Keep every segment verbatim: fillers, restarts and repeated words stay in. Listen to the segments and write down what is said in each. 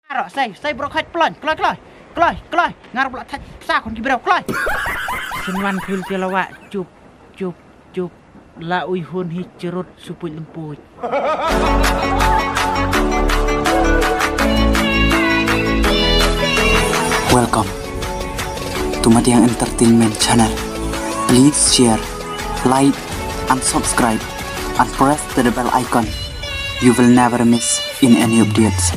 Aro, sei, sei bro khait plon, kloi, kloi, kloi, kloi, ngar bla thait psa khon ki bro, kloi. Shen wan khil te lawa, chup, chup, chup, la ui hun hi cherut supuit lemput. Welcome to Madiang Entertainment Channel. Please share, like, and subscribe, and press the bell icon. You will never miss in any updates.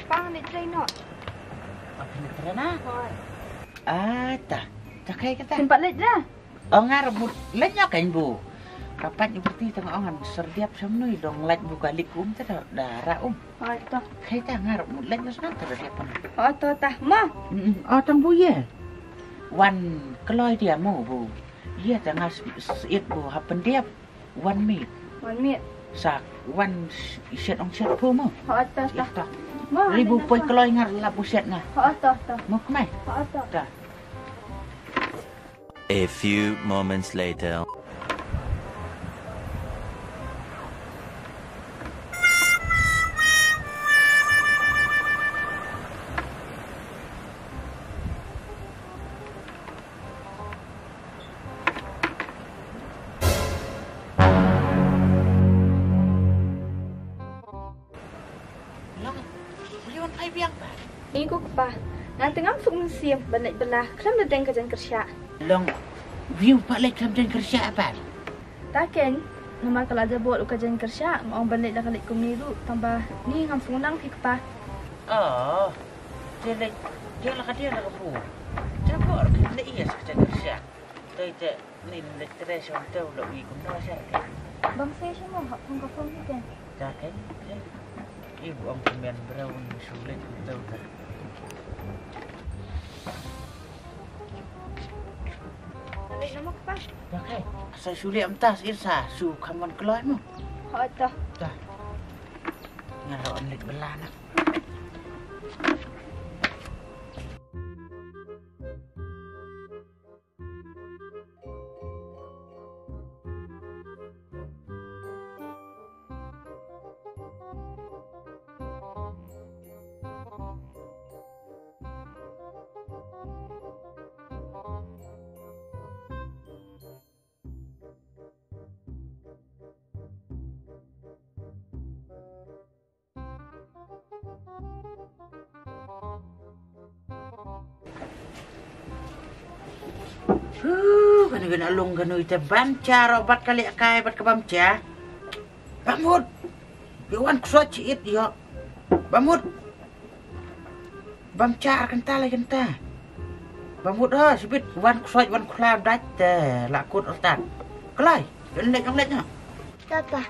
Pang ni train no. Apa ni train ah? Hoi. Ah, ta. Ta kai kata. Tempat lej dah. Oh, ngar mut lej no kan bu. Kapan ibu ti tengah angan serdiap samnui dong lej bu galik um ta dara um. Hoi to. Kai ta ngar mut lej no sekarang ta diap. Hoi to ta. Ma. Mm, oh, tang bu ye. Wan keloi dia mau bu. Iya ta ngar seit bu hapen diap. Wan mi. Wan mi. Sa wan shet ong shet phu mo. Ho ta ta. Ita. Mo, ribu poi keloi ngar la bu shet nga. Ho ta ta. Mo kmai. Ho ta. Ta. A few moments later. Long, wan phai biang ba. Ni ku kpa. Nga tengam suk mynsiem ban leit bylla khlem da deng ka jaiñ kyrshah. Long, view pa leit khlem jaiñ kyrshah ba. Ta ken, namar ka la jabot u ka jaiñ kyrshah, nga ong ban leit la ka leit kumne ruh, tang ba ni ngam suk nang phi kpa. Oh. Te leit, te la ka te la ka bu. Te bor ka leit ïa sa ka jaiñ kyrshah. Te te nin leit tre shon te u la ui kumno sha te. Bang se shon mo hap phong ka phong te. Ta ken, te. I bu ong kmen brown shu leit kumto te. Leit na mo kpa. Ta ken. Sa shu leit am ta sir sa shu kham wan kloi mo. Ho ta. Ta. Nga ro an leit bylla na. Huh, kane kane long kane ite bam cha ro bat ka leh kai bat ka bam cha. Bam mut. Ïa wan ksot chi it ïa. Bam mut. Bam cha ar kynta lai kynta. Bam mut ha sibit wan ksot wan khlaw dait te la kut rtat. Klai. Ïa lek ïa lek ha. Tata.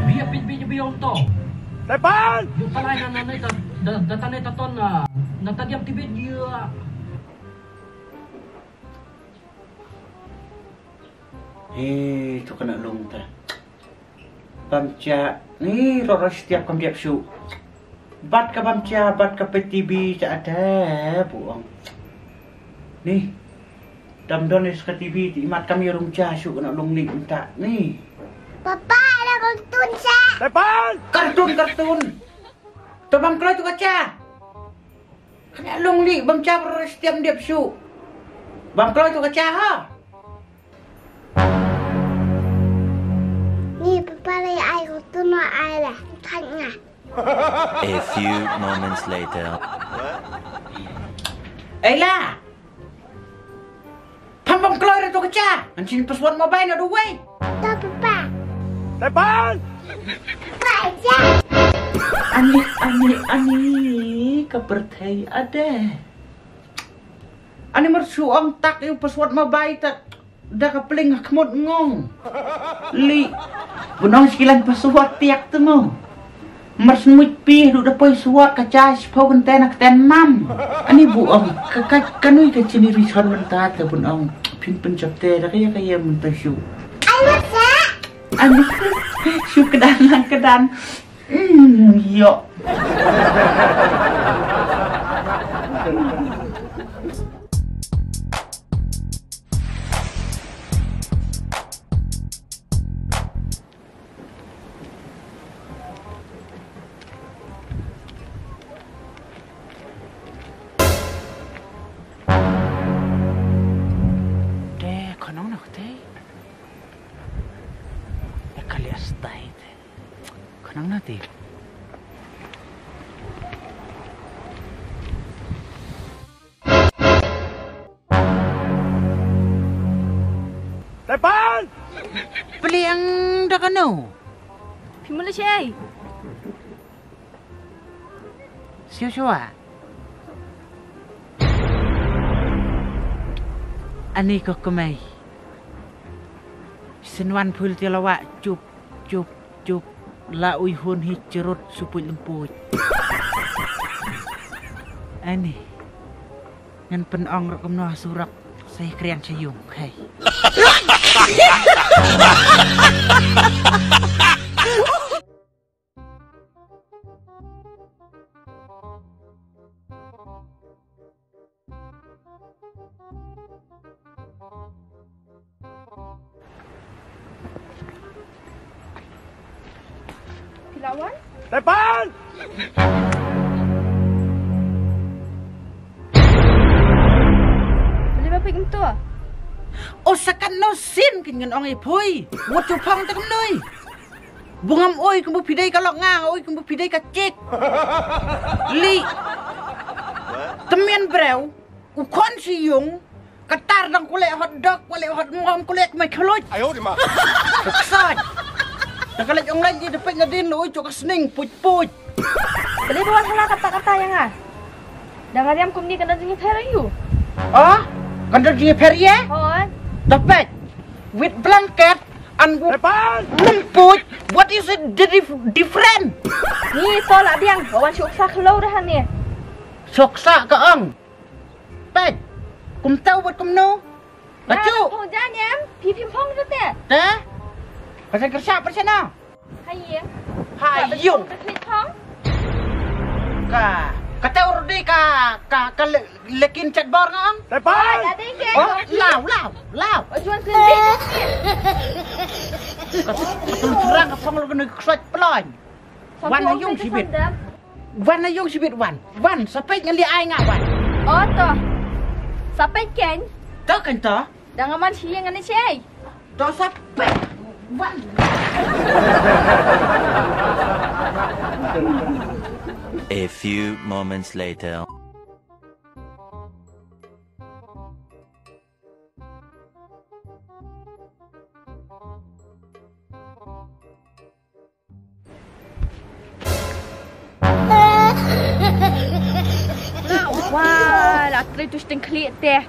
Bia pit bi bi ong to. Tepan! Yu palai na na na ta da ta ne ta ton na na ta diam tibit dia. He tu kane long ta. Bam cha ni ro ro stiap kam diap shu. Bat ka bam cha bat ka peti bi cha ate bu ong. Ni. Dam don is ka T V ti mat kam ïa rung cha shu kane long ni mynta ni. Papa, ada ko Kartun sa. Tepan! Kartun, kartun. To bam kloi to ka cha. Kane long li bam cha bro stiam diap shu. Bam kloi to ka cha ha. Ni papa lai ai ko tu no ai la. Thang nga. A few moments later. Ei la. Pam bam kloi re to ka cha. Ngan shin password mobile na duwai. Ta papa. Tepan. Papa ja. Ani ani ani ka pyrthei ade. Ani mar shu ong tak ïa u password mobile tak da ka pling ha khmut ngong. Li. Bun ong shi ki lain password tiak te mo. Mar smuit pi du da poi suat ka cha shi pho kynten na kten mam. Ani bu ong ka ka ka nui ka chini rishon mynta te bun ong phin pynjap te da ka ïa ka ïa mynta shu. Ani shu kedan lang kedan. Hmm, ïoh. Te, khnang na te. Te kali astai te. Khnang na te. Tepan! Pliang da kano? Phi mula shai. Siu siu ah. Ani ko kemai. Sinwan phul ti lawa chup chup chup la ui hun hi cherut supuj lempoj. Ani. Ngan pynong rok kumno surok sai krian sayung khai. Pilawan? Tepan! Beli bapik entu. Oh sakan no sin kin ngan ong ipui. Wat chupang tak noi. Bungam oi kumbu pidai ka lok nga oi kumbu pidai ka chik. Li. Temian breu. U khon shi yung. Katar dang kule hot dog kule hot ngom kule kmai khloj. Ayo di ma. Ksoj. Dang kale ong lai di depek nadin oi chok sning puj puj. Beli bawa hala kata kata yang ah. Dang ariam kumni kena jingpher ayu. Oh? Kena jingpher ye? Hoi. Depek. With blanket and with lemput. What is it the dif- different? Ni to la biang, wan suk sa khlo dah ni. Suk sa ka ong. Pet. Kum tau wat kum no. Kachu. Phong jan em, pi pim phong tu te. Te? Pasan kersa pasan na. Hayung. Hayung. Ka ka tau rudi ka ka ka lekin chat bor ngam. Tepai. Oh, lau lau lau. Ka tu terang ka phong lu kena ksat pelan. Wan hayung sibit. Wan hayung sibit wan. Wan sapek ngali ai nga wan. Oh to. Sapek ken. To kan to. Dang aman shi yang ani shi ai. To sapek. Wan. A few moments later. Wah, la trei tu sting khlieh te.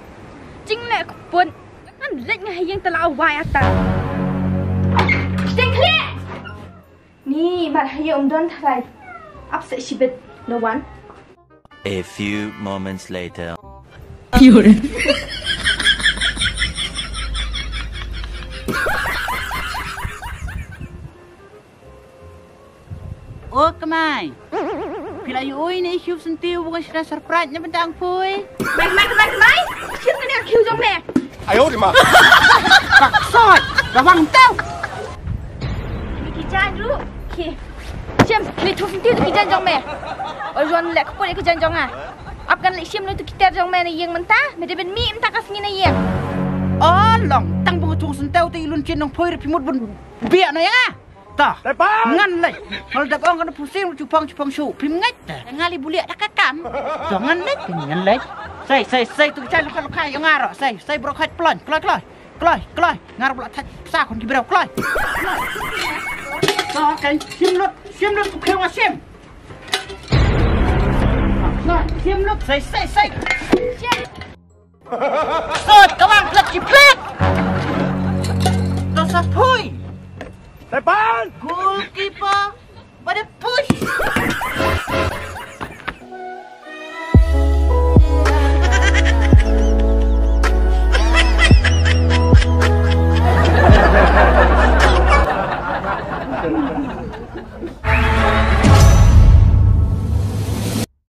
Jing leh kput. Ngan leit nga ha ïing te la wai ata. Sting khlieh. Ni mat ha ïing um don tharai. Ap seh shibit. No one. A few moments later. O kmai. Phi la ïohi ne ïohi senti u bungah sida surprise ne bentang pui. Mai mai mai mai. Shin ne ïohi jong me. Ayo di ma. Ka ksoi. Rawang tau. Ni ki Jan ruh. Ki. Shim, leit thung syntiew tu ki jaiñ jong me. Ol wan leh kput ïa ki jaiñ jong nga. Ap ngan leit shim leit tu ki ter jong me na ïing mynta, me dei ban mih mynta ka sngi na ïing. Oh long, tang ba nga thung syntiew te i Lun Chin Nongphui ruh phi mut ban biang noh ïa nga. Ta. Ngan leit. Ngal dap ong kan phu sing chu phong chu phong shu. Phim ngeit te. Nga leit buliah da ka kam. To ngan leit, ngan leit. Sei, sei, sei tu chai lukha lukha ïa nga ro. Sei, sei bro khait plon. Kloi, kloi. Kloi, kloi. Nga ro bla thait sa khun ki bro. Kloi. To kan shim lut, shim lut tu kheu nga shim. Kloi, shim lut. Sei, sei, sei. Shim. Sot ka wang plet ki plet. To sa phui. Tepan. Goalkeeper. Ba dei phu